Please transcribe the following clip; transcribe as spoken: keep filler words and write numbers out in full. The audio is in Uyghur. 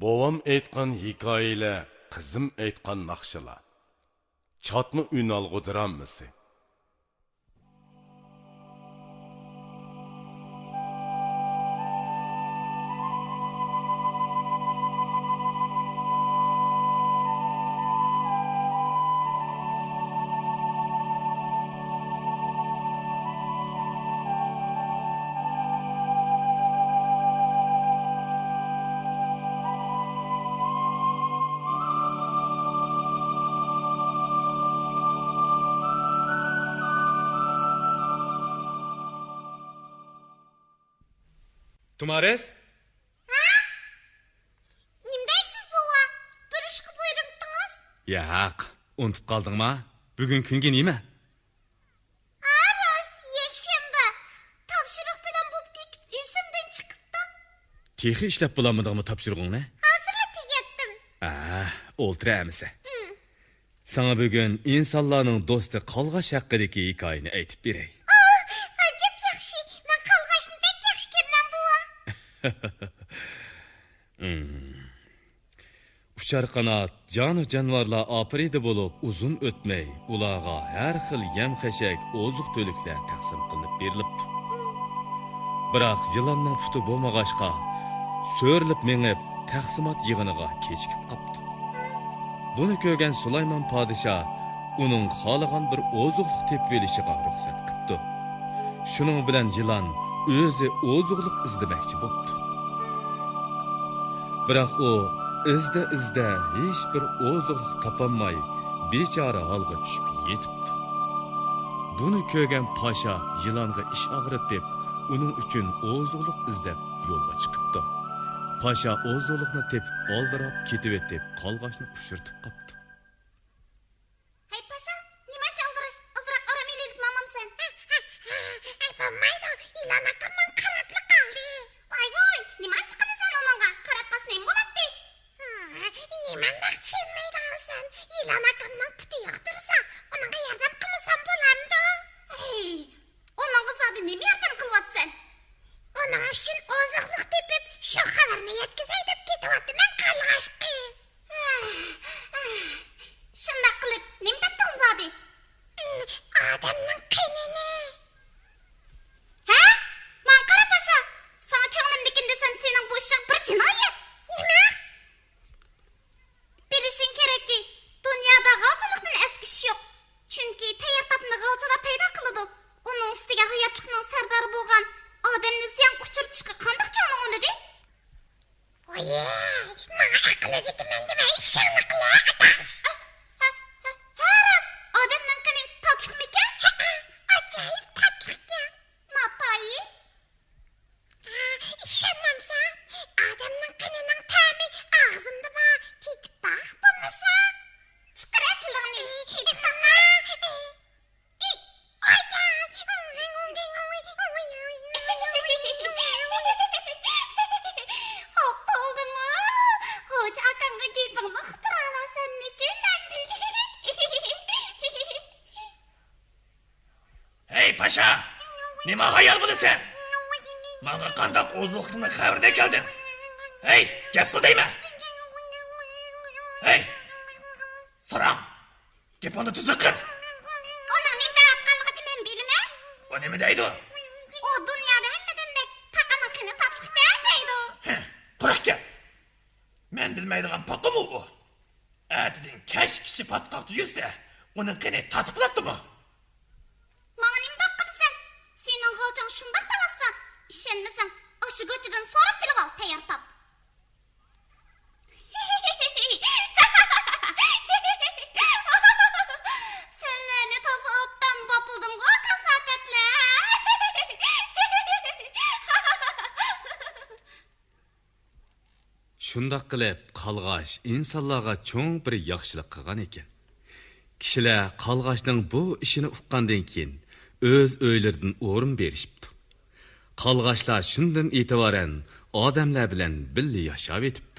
بوۋام ئېيتقان ھېكايىلەر، قىزىم ئېيتقان ناخشىلار. چاتما ئۈنئالغۇ درامىسى. تۇمارىس؟ ھە؟ نېمە دەيسىز، بوۋا؟ بىر ئىشقا بۇيرۇمتىڭىز؟ ياق، ئۇنتۇپ قالدىڭما؟ بۈگۈن كۈنگە نېمە؟ ھە، راست، يەكشەنبە. تاپشۇرۇق بىلەن بولۇپ كېتىپ، ئېسىمدىن چىقىپتۇ. تېخى ئىشلەپ بولالمىدىڭمۇ تاپشۇرۇقۇڭنى؟ ھازىرلا تۈگەتتىم. ھە، ئولتۇر ئەمىسە. ھىم. ساڭا بۈگۈن ئىنسانلارنىڭ دوستى قالغاچ ھەققىدىكى ھېكايىنى ئېيتىپ بېرەي. ئاھ، ئەجەب ياخشى. مەن قالغاچنى بەك ياخشى كۆرىمەن، بوۋا. ھىم. ئۇچار قانات، جانۇ جانىۋارلار ئاپىرىدە بولۇپ ئۇزۇن ئۆتمەي، ئۇلارغا ھەر خىل يەم-خەشەك، ئوزۇق-تۈلۈكلەر تەقسىم قىلىنىپ بېرىلىپتۇ. بىراق يىلاننىڭ پۇتى بولمىغاچقا، سۆرىلىپ مېڭىپ، تەقسىمات يىغىنىغا كېچىكىپ قاپتۇ. بۇنى كۆرگەن سۇلايمان پادىشاھ ئۇنىڭ خالىغان بىر ئوزۇقلۇق تېپىۋېلىشىغا رۇخسەت قىپتۇ. شۇنىڭ بىلەن يىلان ئۆزى ئوزۇقلۇق ئىزدىمەكچى بوپتۇ. بىراق ئۇ ئىزدە-ئىزدە ھېچبىر ئوزۇقلۇق تاپالماي، بىچارە ھالغا چۈشۈپ يېتىپتۇ. بۇنى كۆرگەن پاشا يىلانغا ئىچ ئاغرىتىپ، ئۇنىڭ ئۈچۈن ئوزۇقلۇق ئىزدەپ يولغا چىقىپتۇ. پاشا ئوزۇقلۇقنى تېپىپ ئالدىراپ كېتىۋېتىپ، قالغاچنى ئۇچرىتىپ قاپتۇ. ھەي پاشا، نېمانچە ئالدىراش، ئازراق ئارام ئېلىۋېلىپ ماڭمامسەن؟ ھە، ھە، ھە، ھە، بولمايدۇ، يىلان ئاكام ماڭا قاراپلا قالدى. ۋاي ۋاي، نېمانچە قىلىسەن ئۇنىڭغا، قاراپ قالسا نېمە بولاتتى؟ ھە، نېمانداق چىرمەيدىغانسەن، يىلان ئاكامنىڭ پۇتى يوق تۇرسا، ئۇنىڭغا ياردەم قىلمىسام بولامدۇ؟ ھەي، ئۇنىڭغا زادى نېمە ياردەم قىلىۋاتىسەن؟ ئۇنىڭ ئۈچۈن ئوزۇقلۇق تېپىپ، شۇ خەۋەرنى يەتكۈزەي دەپ كېتىۋاتىمەن، قالغاچ قىز. شۇنداق قىلىپ، نېمە تاپتىڭ زادى؟ ئادەمنىڭ قېنىنى. ھە؟ ماڭا قارا، پاشا! ساڭا كۆڭلۈمدىكىنى دېسەم، سېنىڭ بۇ ئىشىڭ بىر جىنايەت. نېمە؟ بىلىشىڭ كېرەككى، دۇنيادا غالچىلىقتىن ئەسكى ئىش يوق. چۈنكى تەييار تاپنى غالچىلار پەيدا قىلىدۇ. ئۇنىڭ ئۈستىگە ھاياتلىقنىڭ سەردارى بولغان ئادەمنى زىيانغا ئۇچرىتىشقا قانداق كۆڭلۈڭ ئۇنىدى؟ ۋايي، ماڭا ئەقىل ئۆگىتىمەن دېمەي ئىشىڭنى قىلە، ئاداش. ھە، ھە، ھە، راست، ئادەمنىڭ قېنى تاتلىقمىكەن؟ ھەئە، ئاجايىپ تاتلىقكەن. ناتايىن. ھە، ئىشەنمەمسەن؟ ئادەمنىڭ قېنىنىڭ تەمى ئاغزىمدا بار، تېتىپ باق بولمىسا. چىقىرە تىلىڭنى، تېتىپ باقا. ئىك، ئاجاي. ئاپالدىمۇ؟ خوجا ئاكاڭغا گېپىڭنى ئۇقتۇراۋالساممىكىن ئەمدى؟ ھەي، پاشا! نېمە ھايال بولىسەن؟ ماڭا قانداق ئوزۇقلۇقنىڭ خەۋىرىدە كەلدىڭ؟ ھەي، گەپ قىل دەيمەن! ھەي! ساراڭ! گېپىڭنى تۈزۈك قىل! ئۇنىڭ نېمە دەۋاتقانلىقىنى مەن بىلىمەن. ئۇ نېمە دەيدۇ؟ ئۇ دۇنيادا ھەممىدىن بەك پاقىنىڭ قېنى تاتلىقكەن دەيدۇ. ھە، قۇرۇق گەپ. مەن بىلمەيدىغان پاقىمۇ ئۇ؟ ئەتىدىن كەچكىچە پاتقاقتا يۈرسە، ئۇنىڭ قېنى تاتلىق بولاتتىمۇ؟ ماڭا نېمە دەپ قىلىسەن؟ سېنىڭ غالچاڭ شۇنداق دەۋاتسا، ئىشەنمىسەڭ، ئاشۇ گاچىدىن سوراپ بىلىۋال، تەييار تاپ. سەنلەرنى تازا ئوبدان باپلىدىمغۇ، كاساپەتلەر! شۇنداق قىلىپ، قالغاچ ئىنسانلارغا چوڭ بىر ياخشىلىق قىلغان ئىكەن. كىشىلەر قالغاچنىڭ بۇ ئىشىنى ئۇققاندىن كېيىن، ئۆز ئۆيلىرىدىن ئورۇن بېرىشىپتۇ. قالغاچلار شۇندىن ئېتىبارەن ئادەملەر بىلەن بىللە ياشاۋېتىپتۇ.